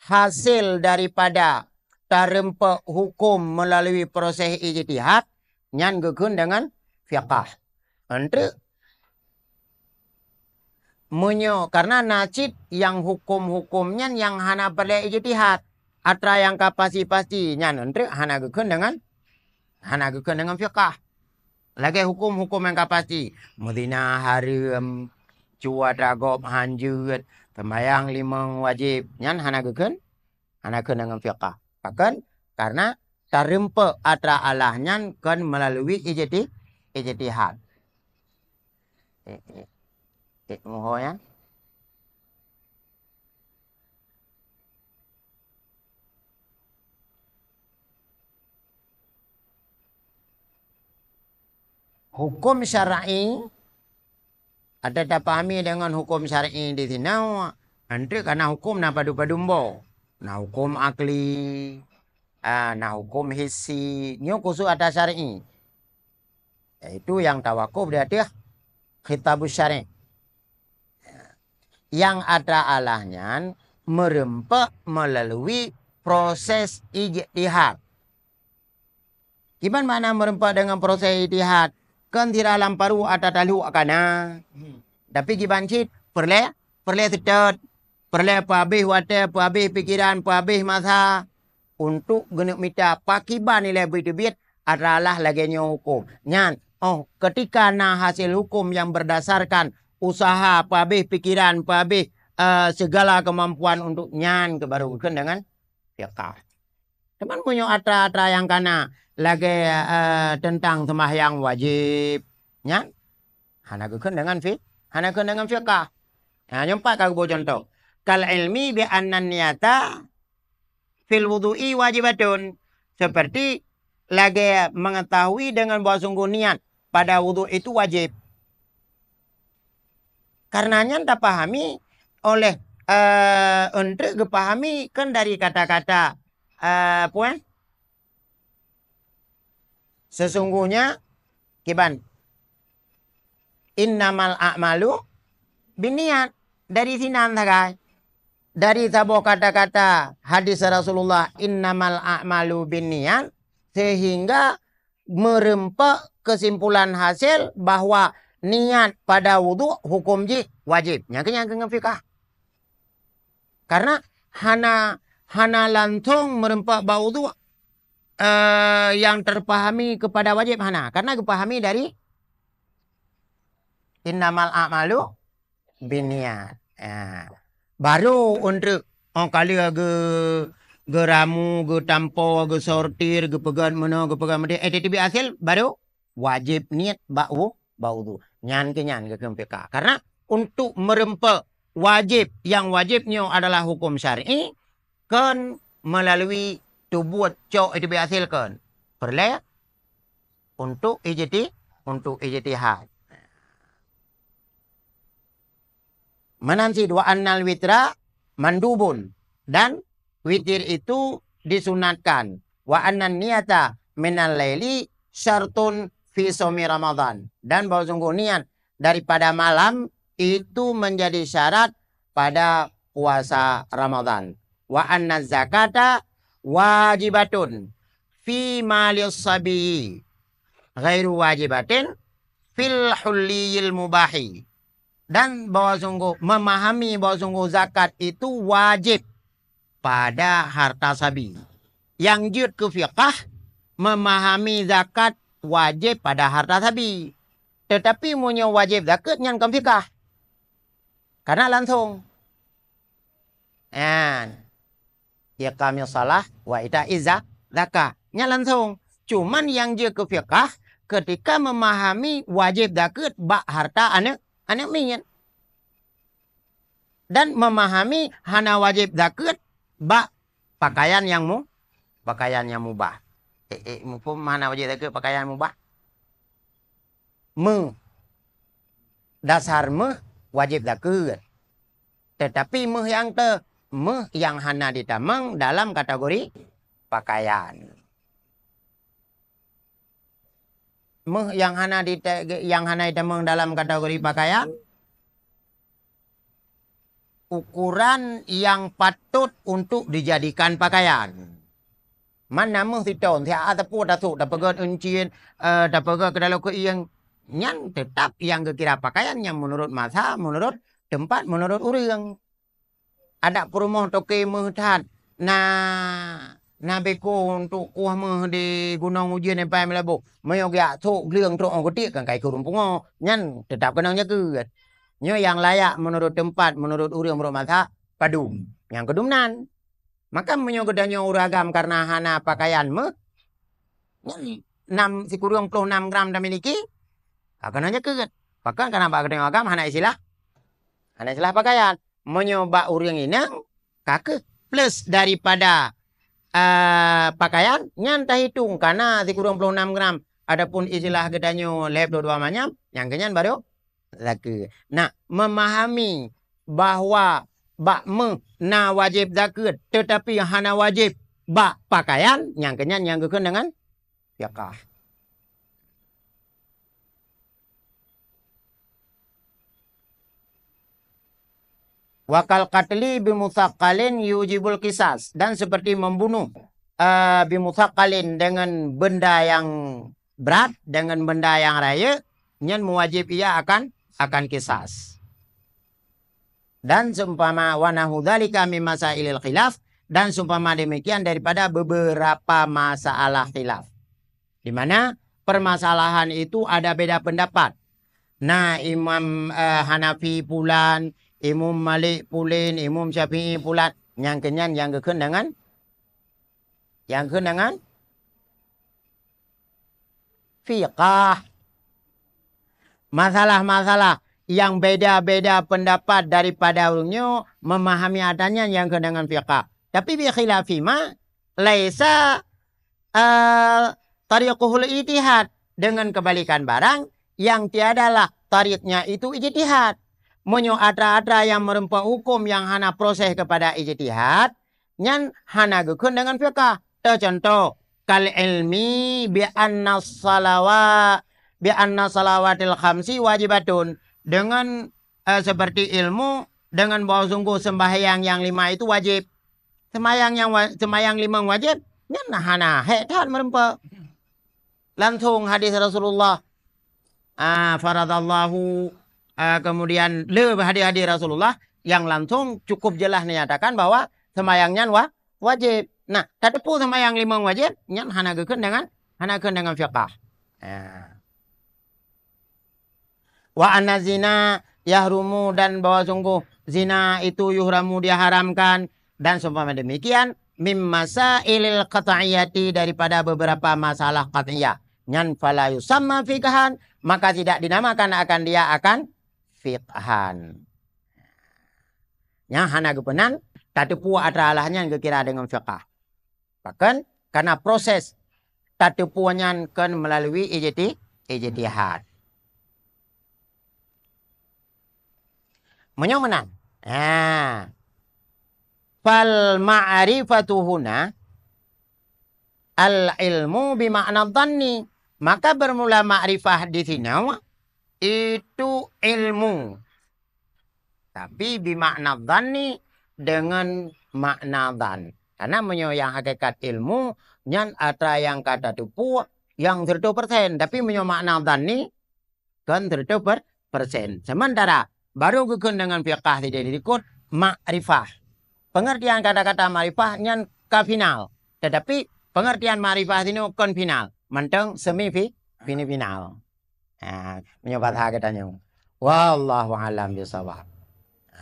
Hasil daripada tareumpok hukum melalui proses ijtihad, nyan geukheun deungon fiqah. Enteuk meunyoe, karena na cit nyang hukum-hukum nyan nyang hana peureulée ijtihad, atra nyang ka pasti-pasti nyan enteuk hana geukheun deungon, hana geukheun deungon fiqah. Lagée hukum-hukum nyang ka pasti, meuzina hareuem, cue atra gob hanjeuet, seumayang limong wajéb, nyan hana geukheun, hana kheun deungon fiqah. Pakon? Karena tareumpok atra Allah nyan kon melalui ijti-, ijtihad. Eh, eh, eh, muho nyan. Hukum syar'i, ata tapahami deungon hukum syar'i di sinoe, enteuk kana hukum na padub-padub boh. Na hukum akli, ah, na hukum hissi, nyoe khusos ata syar'i. Yaitu nyang tawakuf di ateueh khitabus syar'i. Nyang atra Allah nyan meureumpok meulalu proses ijtihad. Kiban makna meureumpok deungon proses ijtihad? Kon sira lam paru atra talhok kana. Tapi kiban cit peureulée, peureulée seutôt, peureulée peuhabéh watée, peuhabéh pikeran, peuhabéh masa, untuk geuneuk mita pakiban ilée beuteubiet atra Allah lagée nyoe hukum. Nyan, oh, ketika na hasil hukum nyang berdasarkan usaha peuhabéh pikeran, peuhabéh, eh, segala kemampuan untuk nyan keuh baru geukheun deungon fiqah. Teuma meunyoe atra-atra nyang kana lagée, eh, teuntang seumahyang wajéb, nyan hana geukheun deungon fi-, hana geukheun deungon fiqah. Nah, nyoe pat ka geuboh cuntoh. Kal ilmi bi anna niyata fil wudu'i wajibatun. Seperti lagée mengetahui dengan bahwa sungguh niat pada wudhu itu wajib. Karena nyan tapahami oleh, eh, enteuk geupahami kan dari kata-kata, eh, puan? Sesungguhnya, kiban, "Innamal a'malu binniat." Dari sinan sagai. Dari saboh kata-kata hadis Rasulullah, "Innamal a'malu binniat," sehingga meureumpok keusimpulan hasil bahwa niat pada wudhu hukum jih wajib. Nyang keu nyang keu ngon fiqah. Karena hana, hana langsung meureumpok bak wudhu, eh, nyang teupahami keupada wajéb hana. Karena geupahami dari innamal a'malu binniat. Ah. Baru untuk, oh, ka lheueh geu-, geuramu, geutampo, geusortir, geupeugét meunoe, geupeugét meudeh, eh, teubiet hasil, baru wajéb niet bak wu-, bak wudhu. Nyan keu nyan geukheun fiqah. Karena untuk meureumpok wajéb, nyang wajéb nyoe adalah hukum syar'i, kon melalui teubuet cok itu biasil kon. Peureulée untuk ijti-, untuk ijtihad. Meunan cit wa annal witra mandubun, dan witir itu disunatkan. Wa annan niyata minal laili syartun fi shaumi Ramadan, dan bahwa sungguh niat daripada malam itu menjadi syarat pada puasa Ramadan. Wa anna zakata wajibatun fi malis sabi ghairu wajibatin fil hulliyil mubahi. Dan bahwa sungguh, memahami bahwa sungguh zakat itu wajib pada harta sabi. Nyang jeuet keu fiqah, memahami zakat wajib pada harta sabi. Tetapi meunyoe wajib zakat nyan kon fiqah. Karena langsung. Nyan. Iqamis shalah wa ita'iz za-, zakah. Nyan langsung. Cuman nyang jeuet keu fiqah ketika memahami wajib zakat bak harta aneuk, aneuk miet. Dan memahami hana wajib zakat bak pakaian nyang mu-, pakaian nyang mubah. Eh, eh, muphom hana wajib zakat pakaian mubah? Meuh. Dasar meuh wajib zakat. Tetapi meuh nyang te-, meuh nyang hana jitamong dalam kategori pakaian. Meuh nyang hana jita-, nyang hana jitamong dalam kategori pakaian, ukuran nyang patut untuk dijadikan pakaian. Man na meuh sithon, siat teupeu tasok, tapeugét euncien, eh, tapeugét keudaloe keuieng, nyan teutap nyang geukira pakaian nyang meunurot masa, meunurot teumpat, meunurot ureuëng. Adak peurumoh toke meuh that, na, na beko untuk kuah meuh di Gunong Ujeuen Epai Meulaboh. Meunyoe geujak sok gleueng trok ngon keutiek kan ka ikeu ureuëng pungo, nyan teutap keunong jakeuet. Nyoe nyang layak meunurot teumpat, meunurot ureuëng, meunurot masa, padum. Nyang keudum nan. Maka meunyoe geutanyoe ureuëng agam kareuna hana pakaian meuh, nyan nam sikureueng ploh nam gram tamiliki, ka keunong jakeuet. Pakon kareuna bak geutanyoe agam hana istilah, hana istilah pakaian. Meunyoe bak ureuëng inong, ka keuh plus daripada, eh, pakaian, nyan tahitong kana sikureueng ploh nam gram. Adapun istilah geutanyoe lhèe ploh dua manyam, nyang keunyan barô zakat. Nah, memahami bahwa bak meuh na wajéb zakat, teutapi hana wajéb bak pakaian, nyang keunyan nyang geukheun deungon fiqah. Wa kal qatli bimusaqqalin yujibul qisas, dan seperti membunuh, eh, bimusaqqalin, dengan benda yang berat, dengan benda yang rayeuk, nyan mewajib ia akan, akan qisas. Dan seumpama wa nahu dzalika min masailil khilaf, dan seumpama demikian daripada beberapa masalah khilaf. Di mana permasalahan itu ada beda pendapat. Na Imam, eh, Hanafi pulan, Imam Malik pulen, Imam Syafi'i pulan, nyang keunyan nyang geukheun deungon, nyang geukheun deungon fiqah. Masalah-masalah yang beda-beda pendapat daripada ureuëng nyoe memahami atanyan nyang geukheun deungon fiqah. Tapi bi khilafi ma laisa, eh, tariquhul ijtihad. Dengan kebalikan barang yang tiadalah tariknya itu ijtihad. Meunyoe atra-atra yang meureumpok huköm nyang hana proses keupada ijtihad, nyan hana geukheun deungon fiqah. Teucuntoh, kal ilmi bi anna salawa-, bi anna salawatil khamsi wajibatun. Dengan, eh, seperti ilmu dengan bahwa sungguh sembahyang yang lima itu wajib. Sembahyang nyang wa-, sembahyang limong wajéb, nyan hana hék that meureumpok. Langsung hadis Rasulullah, ah, faradallahu, ah, kemudian le hadis-hadis Rasulullah yang langsung cukup jelas menyatakan bahwa sembahyang nyan wa-, wajéb. Nah, tateupeue sembahyang limong wajéb, nyan hana geukheun deungon, hana geukheun deungon fiqah. Ah. Wa anna zina yahrumu, dan bahwa sungguh zina itu yuhramu, diharamkan, dan seumpama demikian, mim masailil qat'iyati, daripada beberapa masalah qat'iyah. Nyan fala yusamma fiqhan, maka tidak dinamakan akan dia akan fiqhan. Nyang hana geupeunan, tateupeue atra alah nyan geukira deungon fiqah. Pakon? Karena proses tateupeue nyan kon melalui ijti-, ijtihad. Meunyoe meunan, ha, fal ma'rifatu huna al ilmu bi makna dhanni. Maka bermula makrifah di sinoe itu ilmu. Tapi bi makna dhanni, dengan makna dhan. Karena meunyoe nyang hakikat ilmu, nyan atra nyang ka tateupeue nyang seratus persen. Tapi meunyoe makna zanni, kon seratus per-, persen. Sementara baru geukheun deungon fiqah sideh dikot makrifah. Pengertian kata-kata makrifah nyan ka final. Tetapi pengertian makrifah sinoe kon final. Mantong semi fi-, fini final. Ha, meunyoe bahasa geutanyoe. Wallahu a'lam bishawab. Ha.